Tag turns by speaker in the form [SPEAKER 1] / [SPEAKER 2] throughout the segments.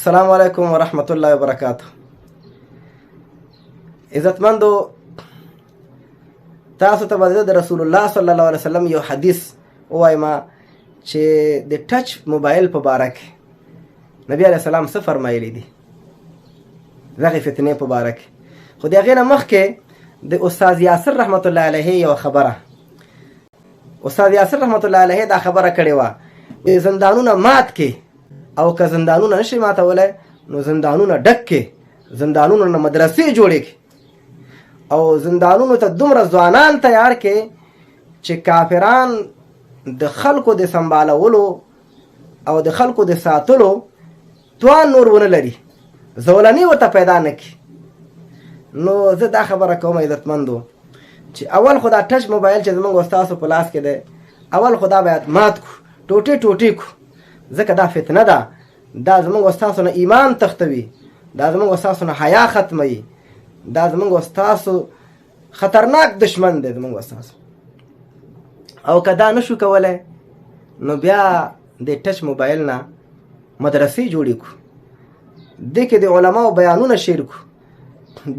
[SPEAKER 1] السلام علیکم ورحمت الله وبرکاته. عزتمندو، تاسو ته به د رسول الله صلی الله علیه وسلم یو حدیث ووایم چې د ټچ موبایل په باره کې نبی علیه السلام څه فرمایلی دي، دغې فتنې په باره کې. خو د هغې نه مخکې د استاد یاسر رحمت الله علیه یوه خبره، استاد یاسر رحمت الله علیه دا خبره کړې وه، زندانونه مات کې، او که زندانونه نشي ماتولی نو زندانونه ډک کې، زندانونو نه مدرسې جوړې کې، او زندانونو ته دومره ځوانان تیار کې چې کافران د خلکو د سمبالولو او د خلکو د ساتلو توان نور ونه لري، زولنې ورته پیدا نه کړي. نو زه دا خبره کوم عزتمندو چې اول خو دا ټچ موبایل چې زمونږ ستاسو په لاس کې دی، اول خو دا باید مات کړو، ټوټې ټوټې کړو، ځکه دا فتنه ده. دا زمونږ ستاسو نه ایمان تښتوي، دا زمونږ ستاسو نه حیا ختموي، دا زمونږ ستاسو خطرناک دشمن دی زمونږ ستاسو. او که دا نشو کولی نو بیا د ټچ موبایل نه مدرسې جوړې کړو، دې کې د علماو بیانونه شیر کړو،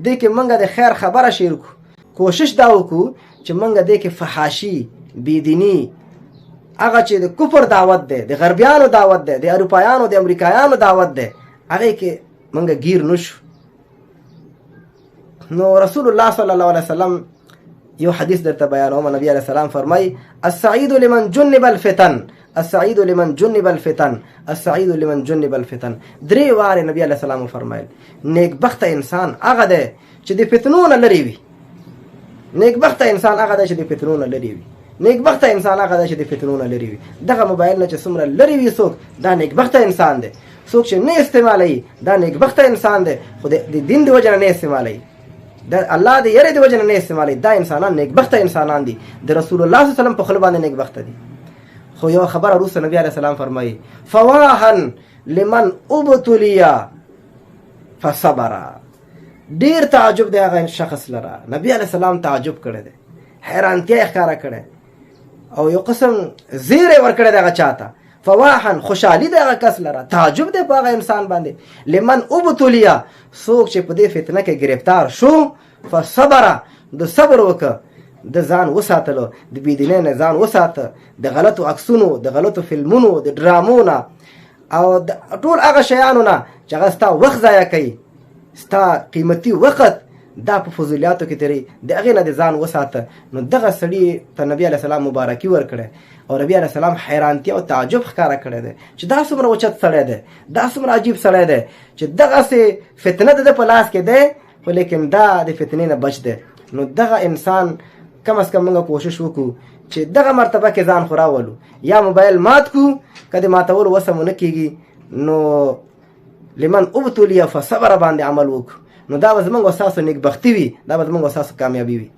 [SPEAKER 1] دې کې مونږ د خیر خبره شیر کړو. کوشش دا وکړو چې مونږ دې کې فحاشي، بېدیني، هغه چې د کفر دعوت دی، د غربیانو دعوت دی، د اروپایانو، د امریکایانو دعوت دی، هغې کې مونږ ګیر نشو. نو رسول الله صلی الله علیه وسلم یو حدیث درته بیانوم. نبی علیه السلام فرمای: السعید لمن جنب الفتن، السعید لمن جنب الفتن، السعید لمن جنب الفتن. درې وارې نبی علیه السلام فرمایل نیکبخته انسان هغه دی چې د فتنو نه لرې وي، نیکبخته انسان هغه دی چې د فتنو نه لرې وي، نیکبخته انسان هغه دی چې د فتنو نه لرې وي. دغه موبایل نه چې څومره لرې وي څوک، دا نیکبخته انسان دی. څوک چې نه استعمالوي دا نیکبخته انسان دی، خو د دین د وجې نه نه استعمالوي، د الله د یرې د وجې نه نه استعمالوي. دا انسانان نیکبخته انسانان دي، د رسول الله صلی الله علیه وسلم په خوله باندې نیکبخته دي. خو یو خبره وروسته نبی علیه السلام فرمایي: فواها لمن ابتلي فصبر. ډیر تعجب دی هغه شخص لره. نبی علیه السلام تعجب کړی دی، حیرانتیا یې ښکاره کړی او یو قسم زیری ورکړی دی هغه چاته. فواحا، خوشحالي دی هغه کس لره، تعجب دی په هغه انسان باندې. لمن ابتلیا، څوک چې په دې فتنه کې گرفتار شو، فصبر، د صبر وکړه، د ځان وساتلو، د بېدینۍ نه ځان وساته، د غلطو عکسونو، د غلطو فلمونو، د ډرامو نه او ټول هغه شیانو نه چې هغه ستا وخت ضایع کوي، ستا قیمتي وخت دا په فضولیاتو کې تېروي، د هغې نه د ځان وساته. نو دغه سړي ته نبی علیه السلام مبارکي ورکړی او نبی علیه السلام حیرانتیا او تعجب ښکاره کړی دی چې دا څومره اوچت سړی دی، دا څومره عجیب سړی دی چې دغسې فتنه د ده په لاس کې دی، خو لیکن دا د فتنې نه بچ دی. نو دغه انسان کم از کم موږ کوشش وکړو چې دغه مرتبه کې ځان خو راولو، یا موبایل مات کړو، که د ماتولو وسه مو نه کېږي نو لمن ابتلي فصبر باندې عمل وکړو. نو دا به زموږ او ستاسو نیکبختي وي، دا به زموږ او ستاسو کامیابي وي.